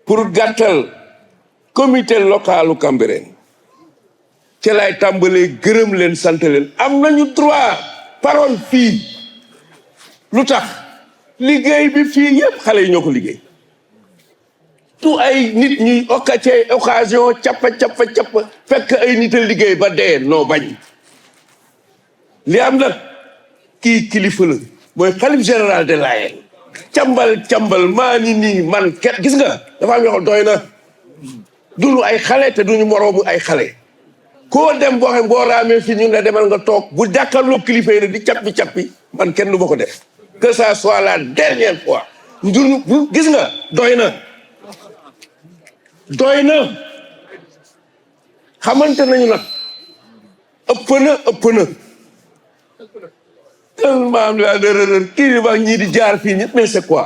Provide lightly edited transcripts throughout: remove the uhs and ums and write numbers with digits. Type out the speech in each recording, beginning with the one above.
pour gàttal comité localu Cambérène ci lay tàmbalee gërëm leen sant leen am nañu droit parole fii lu tax liggéey bi fii yëpp xale yi ñoo ko liggéey tu ay nit ñuy occasion cappa fekk ay nit a liggéey ba dee noo bañ li am nag kii kilifa la mooy xalif général de Layène cambal maa ni nii man ket gis nga dafa am yoo doy na duñu ay xale te duñu moroomu ay xale koo dem boo xam boo raamee fii ñu ne demal nga toog bu jàkkaarloo kilifa yi di cappi man kenn du ma ko def que ça soit la dernière fois duñu gis nga doy na xamante nañu nag ëpp na tellement am la dërër kii di wax ñii di jaar fii ñëpp mais c'est quoi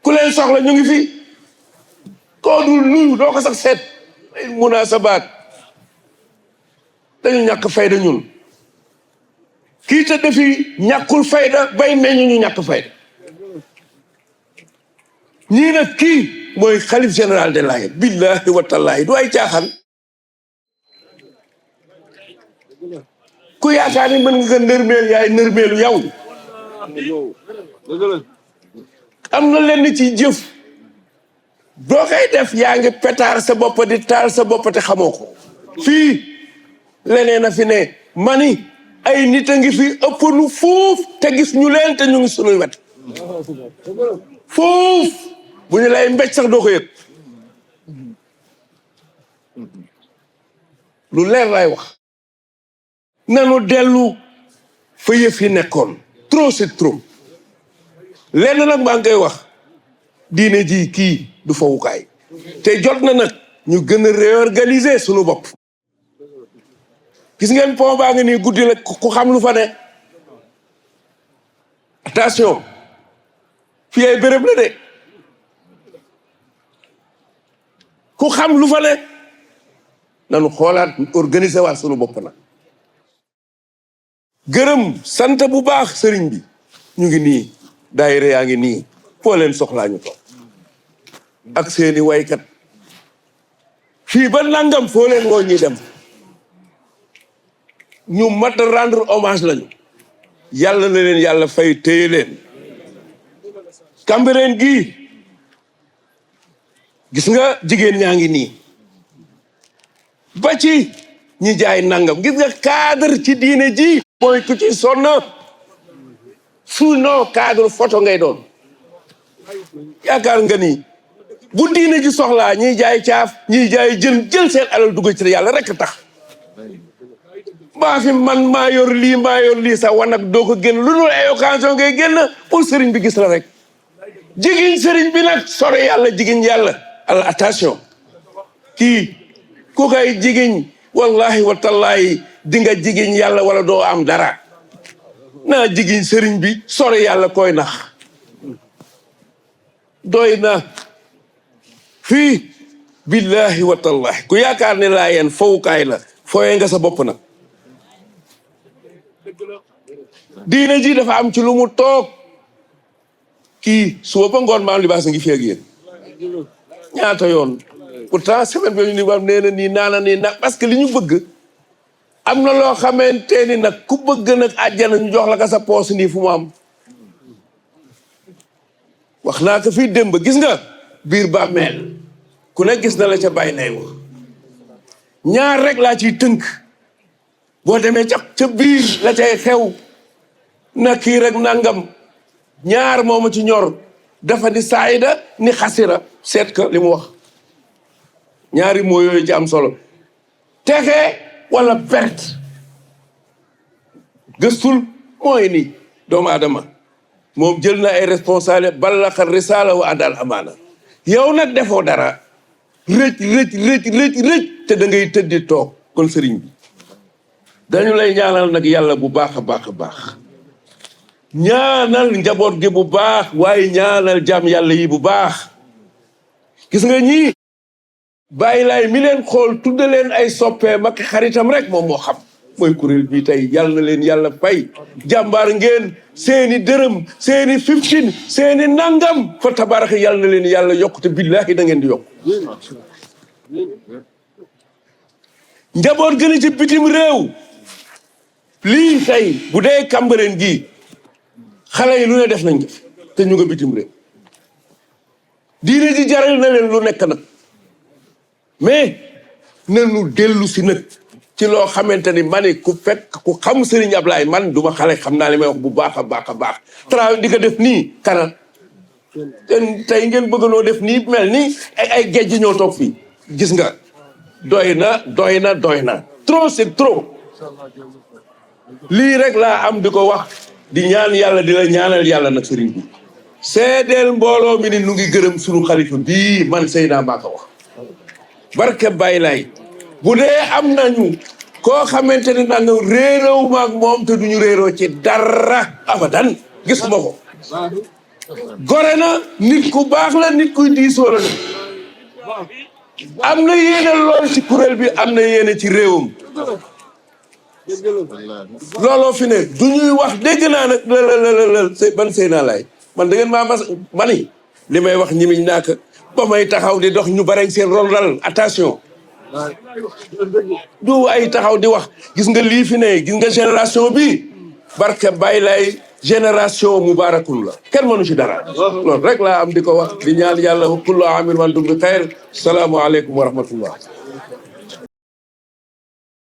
ku leen soxla ñu ngi fi koo dul nuyu doo ko sax seet ay munaasabaat dañu ñàkk fayda ñun kii tëdd fi ñàkkul fayda bay meññu ñu ñàkk fayda ñii nag kii mooy xalif général de Layène billahi wa tallahi du ay caaxaan ku yaakaar ni mën nga nërmeel yaay nërmeelu yow am na lenn ci jëf boo koy def yaa ngi pétaar sa bopp di taal sa bopp te xamoo ko fii leneen a fi ne mani ay nit a ngi fi ëpp nu fuuf te gis ñu leen te ñu ngi sunuy wet fuuf bu ñu lay mbéj sax doo ko yëg lu leer lay wax nanu dellu fa yëf yi nekkoon trop c'est trop lenn nag maa ngi koy wax diine ji kii du fawukaay te jot na nag ñu gën a réorganiser sunu bopp gis ngeen pont baa ngi nii guddi la ku xam lu fa ne attention fii ay béréb la de ku xam lu fa ne nanu xoolaat organiser waat sunu bopp nag gërëm sant bu baax sëriñ bi ñu ngi nii daayira yaa ngi nii foo leen soxlaa ñu toog ak seeni waykat fii ba nangam foo leen woo ñuy dem ñu mat rendre hommage lañu yàlla na leen yàlla fay téye leen Cambérène gii gis nga jigéen ñaa ngi nii ba ci ñi jaay nangam gis nga cadre ci diine ji mooy ku ci sonn sinon cadre photo ngay doon yaakaar nga ni bu diine ji soxlaa ñiy jaay caaf ñiy jaay jël seen alal dugg ci yàlla rek tax maa fi man maa yor lii sax wan nag doo ko génn lu dul ay occasion ngay génn pour sëriñ bi gis la rek jigéen sëriñ bi nag sore yàlla jigéen yàlla allah attention kii ku koy jigéen wallahi wa tallahi di nga jigéen yàlla wala doo am dara naa jigéen sëriñ bi sore yàlla koy nax doy na fii billahi wa tallahi ku yaakaar ne Layène fowukaay la fooyee nga sa bopp nag diine ji dafa am ci lu mu toog kii suba ba ngoon maam libaas ngi fi ak yéen ñaata yoon pourtant semaine bi ñu ni wam nee na nii naana nii nag parce que li ñu bëgg am na loo xamante ni nag ku bëgg nag àjjana ñu jox la ka sa poos nii fu mu am wax naa ko fii démb gis nga biir bàmmeel ku ne gis na la ca bàyyi nay wax ñaar rek laa ciy tënk boo demee ca biir la cay xew na kii rek nangam ñaar mooma ci ñor dafa ni saayida ni xasira seet ka li mu wax ñaari moo yooyu ci am solo texe wala perte gëstul mooy ni doomu aadama moom jël na ay responsable ballaxa risala wa adal amaana yow nag defoo dara rëcc te da ngay tëddi toog kon sëriñ bi dañu lay ñaanal nag yàlla bu baax a baax a baax ñaanal njaboot gi bu baax waaye ñaanal jaam yàlla yi bu baax gis nga ñii bàyyi laay mi leen xool tudda leen ay soppeem ak xaritam rek moom moo xam mooy kuréel bii tey yàlla na leen yàlla fay jàmbaar ngeen seeni dërëm seeni 15 seeni nangam fa tabaraka yàlla na leen yàlla yokk te billaahi da ngeen di yokk njaboot gën a ci bitim réew lii tey bu dee Cambérène gii xale yi lu ne def nañ ko te ñu nga bitim réew diine ji jaral na leen lu nekk nag mais nanu dellu si nag ci loo xamante ni ma ne ku fekk ku xam Serigne Ablaye man duma xale xam naa li may wax bu baax a baax a baax travail di ko def nii kana tey ngeen bëgg noo def nii mel nii ay géej ñoo toog fii gis nga doy na trop c'est trop lii rek laa am di ko wax di ñaan yàlla di la ñaanal yàlla nag sëriñ bi seedeel mbooloo mi ni nu ngi gërëm sunu xalifa bii man Seydina maa ko wax barke Baye Laye bu dee am nañu koo xamante ne nag réeroo maag moom te duñu réeroo ci dara abadan gis ma ko gore na nit ku baax la nit kuy diisoo la am na yéene lool ci kuréel bi am na yéene ci réewam looloo fi ne du ñuy wax dégg naa nag ban Seydina Laye man da ngeen maa mani li may wax ñi miñ naaka ba may taxaw di dox ñu bare seen rol dal attention du ay taxaw di wax gis nga lii fi ne gis nga génération bi barke Baye Laye génération mubarakun la kenn mënu ci dara loolu rek laa am di ko wax di ñaan yàlla kullu amin wa antum bi xayr salaamu aleykum wa rahmatullah